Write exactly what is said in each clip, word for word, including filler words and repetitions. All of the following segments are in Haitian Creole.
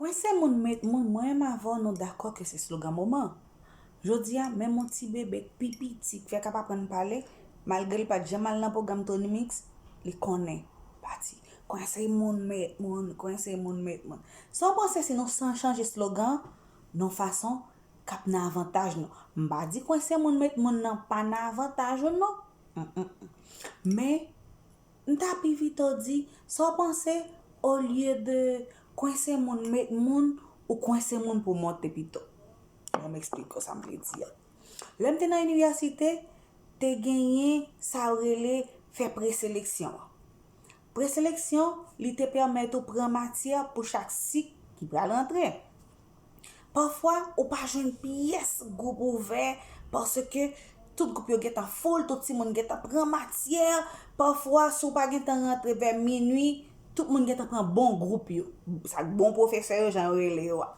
Kwense moun met moun, mwen menm avè w nou dakò ke se slogan moman. Jodi a, menm yon ti bebe k pi piti k fèk ap aprann pale, malgre li pa t janm al nan pwogram Tony Mix, li konnen pati. Kwense moun met moun, kwense moun met moun. Sa w panse si nou san chanje slogan nan fason k ap nan avantaj nou? M pa di kwense moun met moun nan pa nan avantaj ou non. Mm, mm, mm. Men, m ta pi pito di, sa w panse olye de kwense moun met moun ou kwense moun pou monte pito? Bon, m eksplike w sa m vle di a. Lè m te nan inivèsite, te genyen sa yo rele fè preseleksyon an. Preseleksyon, li te pèmèt ou pran matyè pou chak sik ki pral rantre. Pafwa, ou pa jwenn pyès gwoup ouvè, paske tout gwoup yo gentan full, tout timoun gentan pran matyè. Pafwa, si w pa gentan rantre vè minui, tout moun gentan pran bon gwoup yo. Sa bon pwofesè yo, jan yo rele yo a.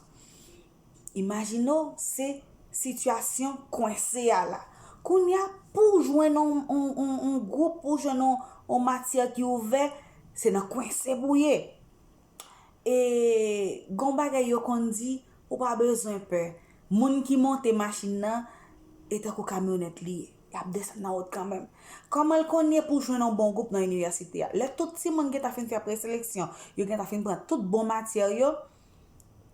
Imajine w, se sitiyasyon kwense a la. Kounye a, pou w jwenn yon, yon, yon, yon gwoup, pou w jwenn yon, yon matyè ki ouvè, se nan kwense pou w ye. E gen yon bagay yo konn di, ou pa bezwen pè. Moun ki monte machin nan, e tankou kamyonèt li ye. Y ap desann nan wot kanmenm. Kòman l konn ye pou w jwenn yon bon gwoup nan inivèsite a? Lè tout timoun gentan fin fè preseleksyon, yo gentan fin pran tout bon matyè yo,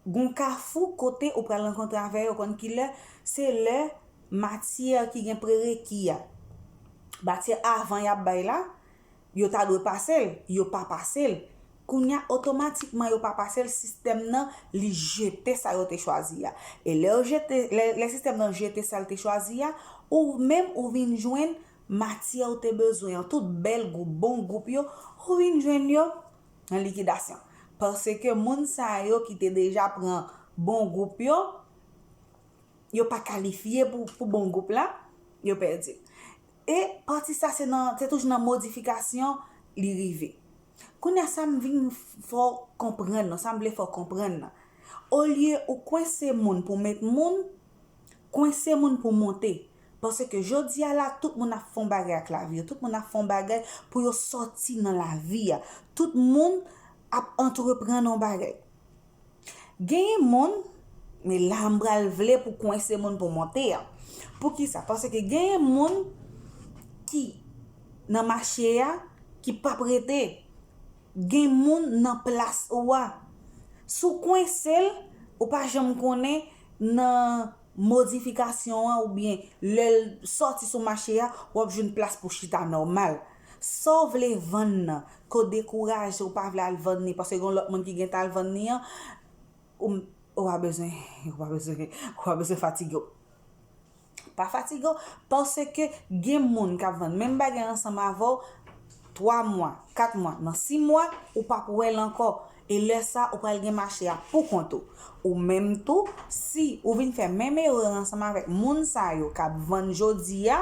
gon kafou kote ou pral rankontre avè yo, konn kilè? Se lè matyè ki gen prereki a, matyè avan y ap bay la, yo ta dwe pase l, yo pa pase l. Kounye a, otomatikman yo pa pase l, sistèm nan, li jete sa yo te chwazi a. E lè yo jete, lè, lè sistèm nan jete sa l te chwazi a, ou menm ou vin jwenn matyè ou te bezwen an, tout bèl gwoup, bon gwoup yo, ou vin jwenn yo nan likidasyon. Paske moun sa yo ki te deja pran bon gwoup yo, yo pa kalifye pou, pou bon gwoup la, yo pèdi l. E pati sa se nan, se toujou nan modifikasyon li rive. Kounye a sa m vin fè w konprann nan, sa m vle fè w konprann nan. Olye ou kwense moun pou met moun, kwense moun pou monte. Paske jodi a la, tout moun ap fè yon bagay ak lavi yo. Tout moun ap fè yon bagay pou yo sòti nan lavi a. Tout moun ap antreprann yon bagay. Genyen moun, men la m pral vle pou kwense moun pou monte a. Poukisa? Paske genyen moun ki nan mache a, ki p ap rete. Gen moun nan plas ou a. Si w kwense l, ou pa janm konnen nan modifikasyon an oubyen lè l sòti sou mache a, w ap jwenn plas pou chita nòmal. Sa w vle vann nan, ke w dekouraje, ou pa vle al vann li, paske gen lòt moun ki gentan al vann li an, ou, ou pa bezwen, ou pa bezwen, ou pa bezwen fatige w. Pa fatige w, paske gen moun k ap vann menm bagay ansanm avè w, twa mwa, kat mwa, nan sis mwa, ou p ap wè l ankò. E lè sa, ou pral gen mache a pou kont ou. Ou menm tou, si ou vin fè menm erè ansanm avèk moun sa yo k ap vann jodi a,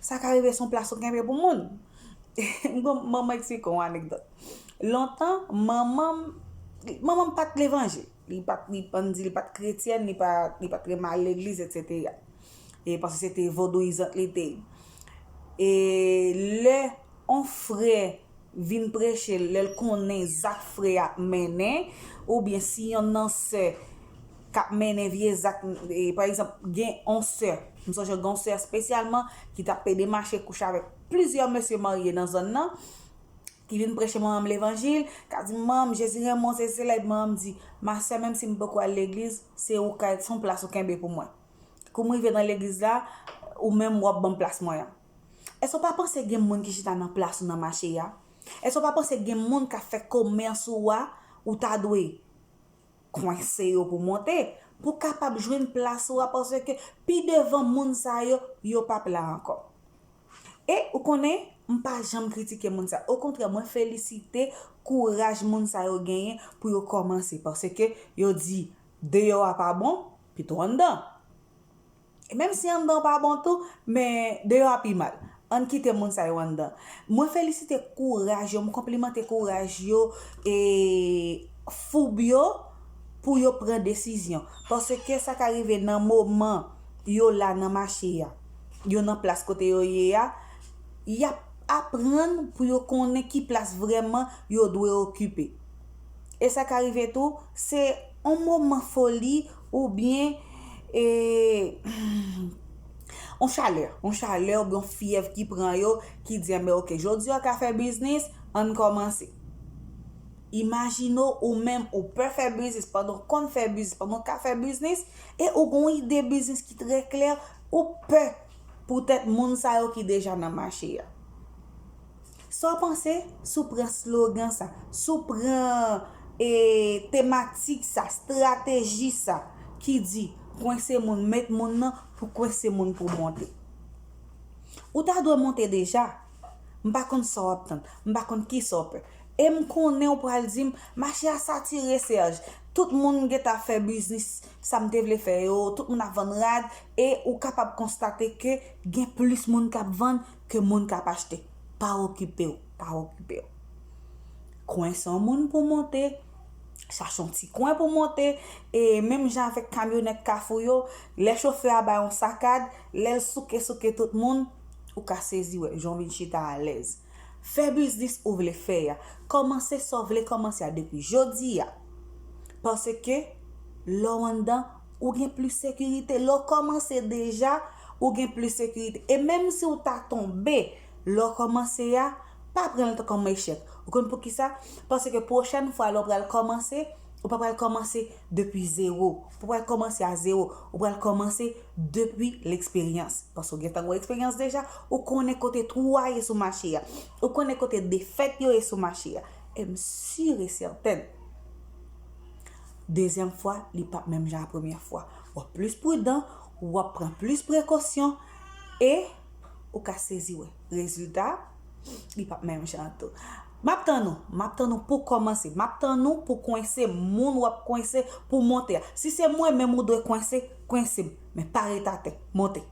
sa ka rive se yon plas ou kenbe pou moun. M gon, manman eksplike yon anekdòt. Lontan, manman m, manman m pa t levanjil. Li pa t, li pa t di, li pa t kretyèn, li pa, li pa t renmen al legliz, etsetera. E paske se te vodouyizant li te ye. E lè yon frè vin preche, lè l konnen zak frè a ap mennen, oubyen si yonn nan sè k ap mennen vye zak, e, pa egzanp, gen yon sè, m sonje gen yon sè espesyalman ki t ap pede mache kouche avèk plizyè mesye marye nan zòn nan, ki vin preche manman m levanjil, k ap di, "Manman m, Jezi renmen w, sesi sela," epi manman m di, "Ma sè, menm si m poko al legliz, se ou ka, se yon plas ou kenbe pou mwen. Kou m rive nan legliz la, ou menm w ap ban m plas mwen an." Èske w pa panse gen moun ki chita nan plas ou nan mache a? Èske w pa panse gen moun k ap fè komès ou a, ou ta dwe kwense yo pou monte, pou w kapab jwenn plas ou a, paske pi devan moun sa yo, yo p ap la ankò. E ou konnen, m pa janm kritike moun sa yo. Okontrè, mwen felisite kouraj moun sa yo genyen pou yo kòmanse, paske yo di, "Deyò a pa bon, pito anndan." E menm si anndan pa bon tou, men deyò a pi mal. Ann kite moun sa yo anndan. Mwen felisite kouraj yo, m konplimante kouraj yo, e foub yo pou yo pran desizyon. Paske sa ka rive nan moman yo la nan mache a, yo nan plas kote yo ye a, y ap aprann pou yo konnen ki plas vrèman yo dwe okipe. E sa ka rive tou, se yon moman foli oubyen e, yon chalè, yon chalè oubyen yon fyèv ki pran yo, ki di, enben, oke, jodi a w ka fè biznis, ann kòmanse. Imajine w, ou menm, ou pè fè biznis, pandan w konn fè biznis, pandan w ka fè biznis, e ou gen yon ide biznis ki trè klè, ou pè poutèt moun sa yo ki deja nan mache a. Sa w panse si w pran slogan sa, si w pran e, tematik sa, estrateji sa ki di kwense moun, met moun nan pou kwense moun pou monte? Ou ta dwe monte deja. M pa konn sa w ap tann, m pa konn kisa w pè. E m konnen w pral di m, mache a satire, Serge. Tout moun gentan ap fè biznis sa m te vle fè yo, tout moun ap vann rad, e ou kapab konstate ke gen plis moun k ap vann ke moun k ap achte. Pa okipe w, pa okipe w. Kwense yon moun pou monte, chache yon ti kwen pou monte, e menm jan avèk kamyonèt Kafou yo, lè chofè a bay yon sakad, lè l souke souke tout moun, ou ka sezi wè jan w vin chita alèz. Fè biznis ou vle fè a. Kòmanse sa w vle kòmanse a depi jodi a. Paske lè w anndan, ou gen plis sekirite. Lè w kòmanse deja, ou gen plis sekirite. E menm si w ta tonbe, lè w kòmanse a, pa pran l kòm echèk. Ou konn poukisa? Paske pwochèn fwa lè w pral kòmanse, ou pa pral kòmanse depi zewo. Ou pa pral kòmanse a zewo. Ou pral kòmanse depi leksperyans. Paske w gentan gen eksperyans deja, ou konnen kote twou a ye sou mache a. Ou konnen kote defèt yo ye sou mache a. E m si e sètèn, dezyèm fwa, li p ap menm jan a premyè fwa. W ap plis pridan, w ap pran plis prekosyon, e ou ka sezi wè rezilta, li p ap menm jan an tou. M ap tann ou, m ap tann ou pou kòmanse, m ap tann ou pou kwense moun w ap kwense pou monte a. Si se mwen menm ou dwe kwense, kwense m, men pa ret atè, monte.